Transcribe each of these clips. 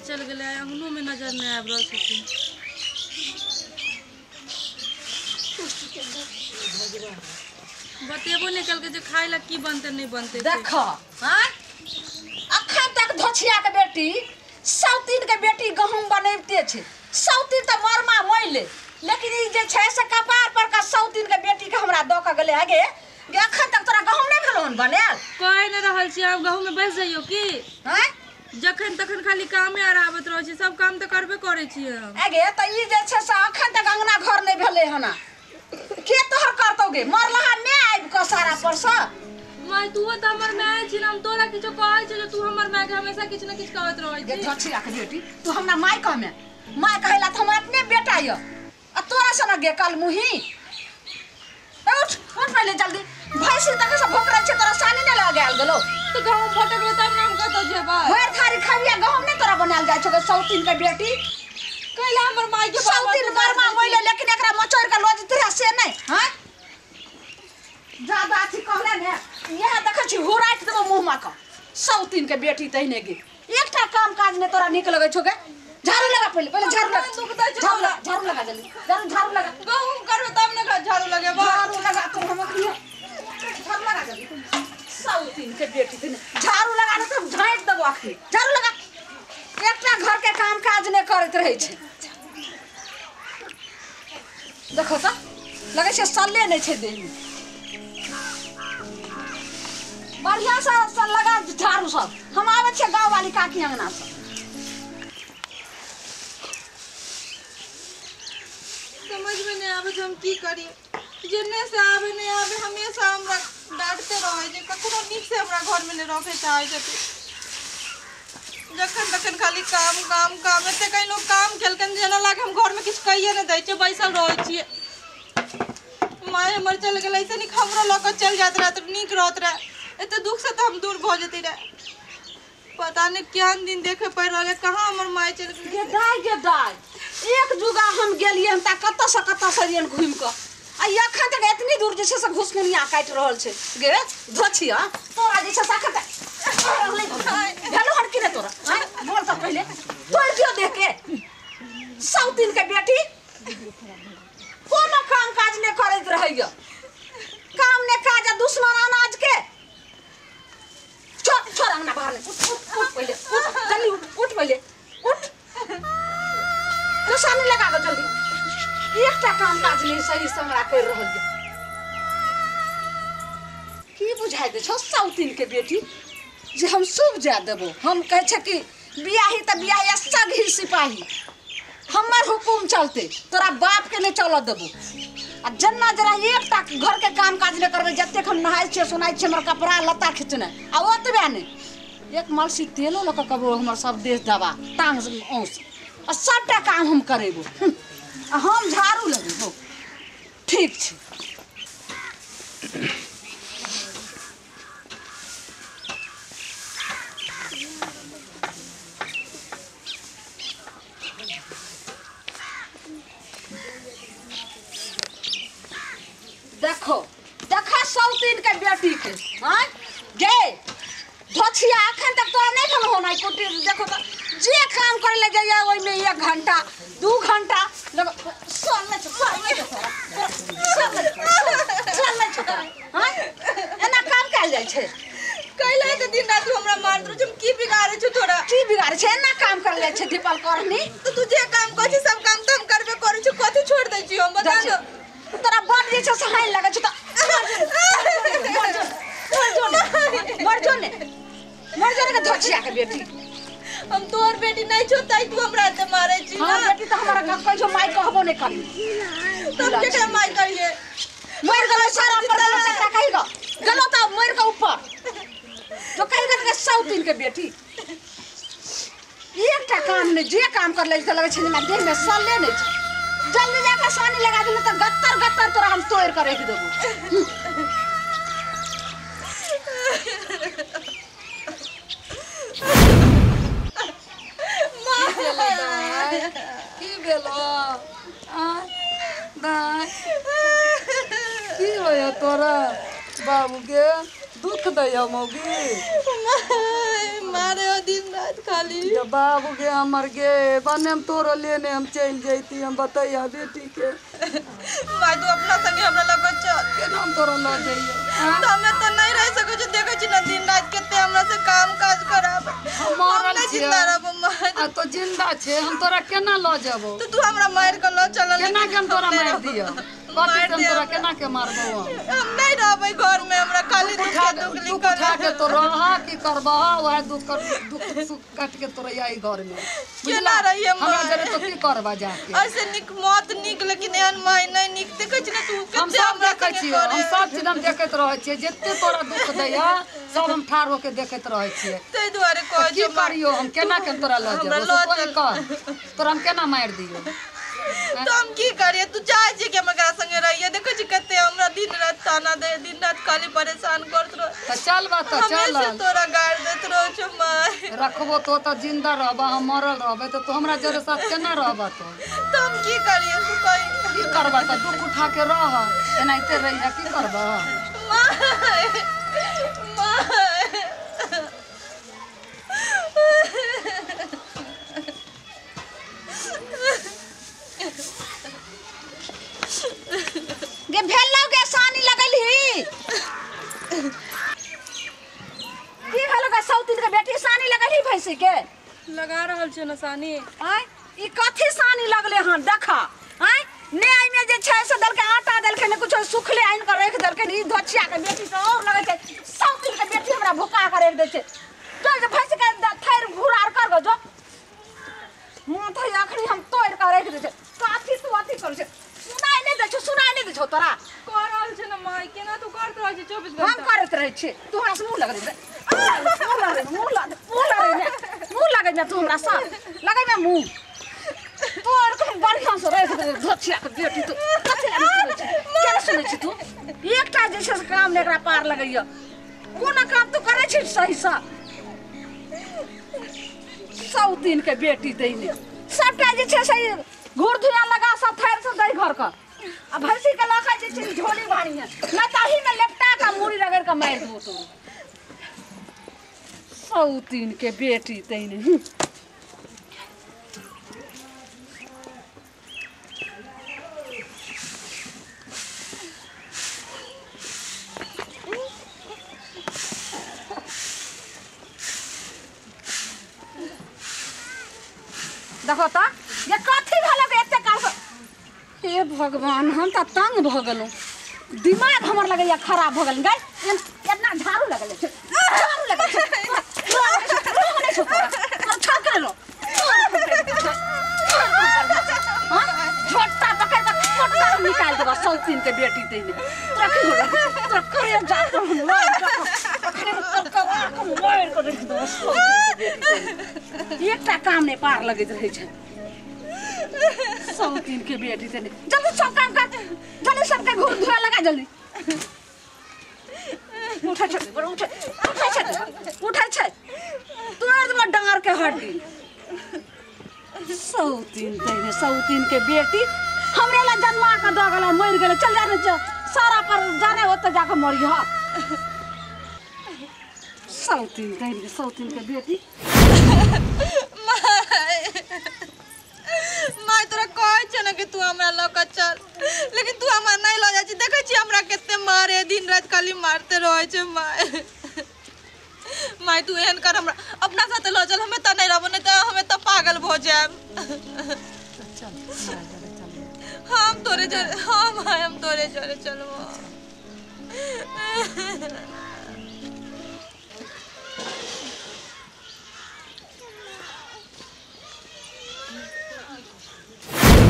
चलि गेलै, अंगनोमे नजर नहि आबि रहल छथिन। बतेबो नहि केलकै जे खाय लए की बनतै नहि बनतै। देख आँय, अखन तक धोछिया के बेटी सौतीन के बेटी गहूम बनैबते छै। सौतीन तऽ मरमा महिले, लेकिन ई जे छै से कपार पर का सौतीन के बेटी के हमरा दऽ के गेलै। आगे गे, अखन तक तोरा गहूम नहि भेलौ हन बनायल? कहि नहि रहल छी, आब गहूँमे बैस जइयौ की? आँय, जखन तखन खाली कामे आर आबैत रहै छै, सब काम तऽ करबे करै छियै हम। आगे तऽ ई जे छै से अखन तक अंगना घर नहि भेलै हन, के तोहर करतौ गे? मरलहा मे आबि कऽ सारा परसँ। माय, तू तऽ हमर माय छी ने, हम तोरा किछो कहै छी जे तू हमर मायके हमेशा किछु ने किछु कहैत रहै गे छी। धोछिया के बेटी, तू हमरा माय कहमे? माय कहैला तऽ हमर अपने बेटा यऽ आ तोरा सन गे कल मुही। ए उठ उठ पहिले जल्दी, भैंसी तक से भोकरै छै, तोरा सानी नहि लगायल गेलौ? तऽ गहूँम फटकबै तब ने हम कतऽ जेबै। भरि थारी खबिया, गहूम नहि तोरा बनायल जाइ छौ गे सौतीन के बेटी? कैला हमर मायके सौतीन बरमा मोइले, लेकिन एकरा मचोड़ के लऽ जेतै से नहि। हँ, ज्यादा अथी कहले ने, इएह देखै छी, हुराकि देबो मुँहमे कऽ। सौतीन के बेटी तहिने गे, एकटा काम काज नहि तोरा नीक लगै छौ गे। झाड़ू लगा पहिले, पहिले झाड़ू लगा। दुख दै छौ। झाड़ू लगा, झाड़ू लगा जल्दी, झाड़ू झाड़ू लगा। गहूँम करबै तब ने झाड़ू लगेबै। झाड़ू लगा तू, हम अखनी झाड़ू लगा जल्दी। सौतीन के बेटी तहिने, झाड़ू लगा ने तऽ झाँटि देबो अखनी। झाड़ू लगा। एकटा घर के काम काज नहि करैत रहै छै। देखो तऽ, लगै छै सल्ले नहि छै देहमे। बढ़िआँ से लगा झाड़ू सब, हम आबै छियै गाँव वाली काकी अंगना से। समझमे नहि आबै छै हम की करी। जेने से आबे नहि आबे, हमेशा हमरा डाँटते रहै छै। कखनो नीक से हमरा घरमे नहि रखै चाहै छथिन। जखन तखन खाली काम काम काम। एते कहीं लोग काम केलकन, जेना लागे हम घरमे किछु कहिए नहि दै छियै, बैसल रहै छियै। माय हमर चलि गेलै, ऐसे नीक हमरो लऽ कऽ चलि जाइत रहै तऽ नीक रहत रहै। एते दुखसँ तऽ हम दूर भऽ जैती रहै। पता नहि केहन दिन देखे पड़ि रहल है, कहाँ हमर माय चलि गेलै। गे दाय, गे दाय, एक जुगा हम गेलियै हन ता कतऽ से कतऽ से एलियन घुमि कऽ, आ एखन तक एतनी दूर जे छै से घुसमुनिया काटि रहल छै। गे धोछिया, तोरा जे छै से एखन तक भेलौ हन कि नहि तोरा? आँय, बोल तऽ पहिले, तोड़ि दियौ देह के। सौतीन के बेटी कोनो काम काज नहि करैत रहैया, काम ने काज आ दुश्मन अनाज के। छोड़ छोड़ अंगना बाहर नहीं। उठ उठ उठ पहिले, उठ जल्दी, उठ उठ पहिले उठ, निशानी लगा दो जल्दी। एकटा काम काज नहीं सही से हमरा कर रहल ये। की बुझाइ दै छौ सौतीन के बेटी जे हम शुभ जा देबो? हम कहै छै कि बियाही तऽ बियाही आ सगही सिपाही, हमर हुकुम चलते, तोरा बाप के नहि चलऽ देबो। आ जेना जेना एकटा घर के काम काज नहि करबै, जतेक हम नहाइ छियै सोनाइ छियै, हमर कपड़ा लत्ता खींचनाइ आ ओतबे नहि, एक मलसी तेलो लऽ कऽ कबो हमर सब देह दबा टांग औंस आ सबटा काम हम करेबो। आ हम झाड़ू लगेबो। ठीक छै। देखो देखा सौतीन के बेटी के। हाँ गे धोछिया, अखन तक तोरा नहि भेल होना कुटी? देखो तऽ, जे काम करे ले जाइए ओहिमे 1 घंटा 2 घंटा लग। सल नहि छौ, सल नहि छौ तोरा, सल नहि छौ, सल नहि छौ तोरा? हाँ, एना काम कयल जाइ छै? कैला तऽ दिन रात तू हमरा मारत रहै छौ? हम की बिगाड़ै छौ तोरा? की बिगाड़ै छै? एना काम करल जाइ छै धीपल करनी? तऽ तू जे काम कहै छी सब काम तऽ हम करबे करै छी। कथी छोड़ि दै छी हम, बता न। तोरा बड़ जे छै से हानि लगै छौ तऽ मर जो, मर जो ने, मर जो ने, मर जो ने के धोछिया के बेटी। हम तोहर बेटी नहीं छौ तै तू हमरा एते मारै छी? हाँ ना। बेटी तऽ हमरा कहै छौ माय कहबो नहि करी। तब केकरा माय करिए? मरि गेलै सारा पर गेलौ, तकरा कही गऽ गेलौ तऽ मरि कऽ ऊपर जो कही गऽ के सौतीन के बेटी। एकटा काम नहि, जे काम कर लै तऽ लगै छै जेना देहमे सल्ले नहि छै। जल्दी जाकऽ सानी लगा देने तऽ गत्तर गत्तर तोरा हम तोड़ि कऽ राखि देबो। की भेलो आँय दाय? की होया तोरा बाबूके? दुख दैया मौगी? माय, मारे हो दिन रात खाली। जब बाबू गे हमर गे बने हम तोरो लेने हम चलि जैती, हम बतैया बेटी के। माय तू अपना संगे हमरा लग चल। केना हम तोरा लऽ जइयो? तो हमे तो नहीं रह सकै छी, देखै छी ना दिन रात कते हमरा से काम काज कराबे। हम मरल नहीं छियै। जिंदा रहबो माय। आ तो जिंदा छे, हम तोरा केना लऽ जेबो? तो तू हमरा मारि के लऽ चल। केना के हम तोरा मारि दियौ? कथी से हम तोरा केना के मारबो? हम नहीं रहबै घर में, हमरा खाली दुख दुख दुख उठा के तो रह की करबह, वएह दुख दुख सुख काट के तोरा आई घर में। केना रहिए हमरा जरे तो की करबा जाके? ऐसे निक मौत निक, लेकिन एहन माय नहीं निक। देखै छी ना तू हम कते सब हमरा देखै संगे छियै, हम करे। सब चीज हम देखैत रहै छियै, जते तोरा दुख दैया सब हम ठाढ़ होके देखैत रहै छियै। ताहि दुआरे कहै की छियौ माय। करियो हम, केना के हम तोरा लऽ हमरा जेबो? लऽ से तोहे चल। कह, तोरा हम केना मारि दियौ? तो हम की करिए? तू चाहे छी कि हम एकरा संगे रहिए? देखै छी कते हमरा दिन रात ताना दे, दिन रात खाली परेशान करत रह। तऽ चल बा तऽ चल। हमेशा तोरा गारि दैत रहै छौ माय। रखबो तो तऽ जिंदा रहबा, हम मरल रहबै तऽ तू हमरा जरे साथ केना रहबा तो? तो हम की करिए तू कही? की करबा तऽ दुख उठा के रह, एनाहिते रहिया, की करबा? माय माय गे भेलौ गे सानी लगलही की भेलौ गे सौतीन के बेटी सानी लगलही भैंसी के? लगा रहल छै ना सानी। आय ई कथी सानी लगले हन देखा? आय ने एहिमे जे छै से देलकै आटा देलकै ने कुछो, सुखले आनि कऽ राखि देलकै। ई धोछिया के बेटी से और लगै छै सौतीन के बेटी हमरा भुका के राखि दै छै। चल जे भैंसी के थैर घुरार कर गो जो माथा अखनी हम तोड़ि कऽ राखि दै छै। कथी तू अथी करै छै? सुनाइ नहि दै छौ, सुनाइ नहि दै छौ तोरा? कह रहल छै ना माय, केना तू करत रहै छै 24 हम घंटा? करैत रहै छियै, तू हमरा से मुँह लगै मुँह लगै मुँह लगै मुँह लगै मुँह लगै तू हमरा से लगै मुँह तोर के बढ़िआँ से राखि देबै धोछिया के बेटी। तू कथी लए सुनै छी? केना सुनै छी तू? एकटा जे छै से काम नहि एकरा पार लगैया, कोनो काम तू करै छी सहीसँ? सौतीन के बेटी दैने सबटा जे छै से घूर धुआं लगा सब थैर सब दै घर के आ भैंसी के लऽ के जे छै झोली भारी है न ताही में लेपटा के मूड़ी रगड़ के मारि देबो तोरो सौतीन के बेटी दैने। देखो तो ये कथी भेलौ के एते काल से? हे भगवान, हम तऽ तंग भऽ गेलहुँ, दिमाग हमर लगैया खराब भऽ गेल। गै एतना झाड़ू लगल छै, झाड़ू लगल छै, रोग नहि छौ तोरा? तोरा छौ के रो झोटा पकड़ के मोटा निकाल देबा सौतीन के बेटी दैने। तोरा की हो तोरा करे जा पर हम अखने तोर कबार के मारि के रखि देबो सौतीन के बेटी दैने। एकटा काम नहि पार लगैत रहै छै सौतीन के बेटी दैने। जल्दी सब काम कर, जल्दी सबके घूर धुआ लगा, जल्दी उठै छै उठै उठै छै उठै छै तोड़ देबो डाँर के हड्डी। सौतीन दैने सौतीन के बेटी हमरे ला जन्मा के दऽ गेल मरि गेलै। चल जा ने सारा पर जाने ओतऽ जाके मरिह सौतीन दैने सौतीन के बेटी। माय माय तोरा कहै छै ना कि तू हमरा लऽ कऽ चल, लेकिन तू हमरा नहीं लऽ जाइ छी। देखै छी हमरा कते मारे, दिन रात खाली मारते रहै छै माय। माय तू एहन कर हमरा अपना साथे लऽ चल, हमे तऽ नहीं रहबो, नहीं तऽ हमे तऽ पागल भऽ जायब। चल हमरा जरे चल। हम तोरे जरे, हाँ माय हम तोरे जरे चलबो।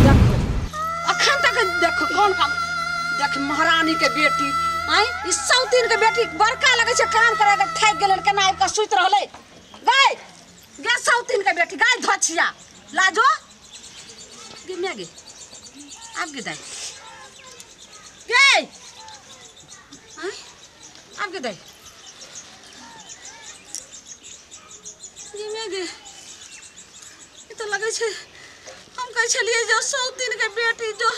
देखो अखन तक देखो कौन काम देख महारानी के बेटी आय ई सौतीन के बेटी बड़का लगै छै काम करे के थाकि गेलै केना आबि कऽ सुति रहलै। गै गे सौतीन के बेटी गै धोछिया लाजो गे मैं गे आब गे दाइ गे आय आब गे दाइ गे मैं गे ई तऽ लगै छै हम कहै छलियै जो सौतीन के बेटी जो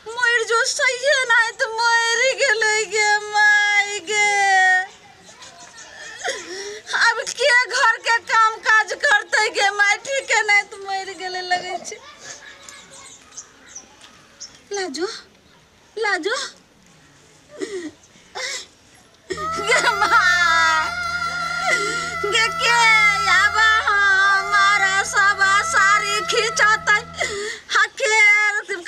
मरि जो सहिए नहि तऽ मरि गेलै गे माय गे। अब की के घर के काम काज करतै गे माय? ठीक है नहीं तो मरि गेलै लगै छै। लाजो लाजो गे my, गे के आब हमार सब साड़ी खिंचतै, हके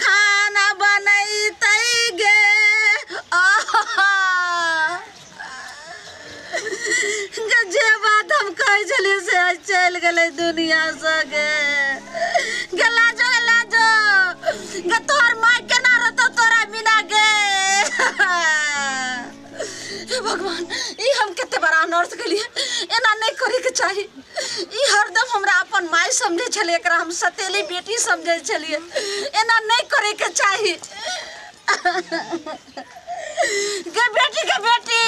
खाना बनैतै गे? आहा गे, जे बात हम कहै छलियै से आइ चलि गेलै दुनिया सँ गे। गे लाजो, गे लाजो, गे तोहर माय केना रहतौ तोरा बिना गे? हे भगवान, ई हम कते बड़ा अनर्थ केलियै, एना नहि करैके चाही। ई हरदम हमरा अपन माय समझै छलै, एकरा हम सतेली बेटी समझै छलियै, एना नहि करैके चाही। गे बेटी, के बेटी,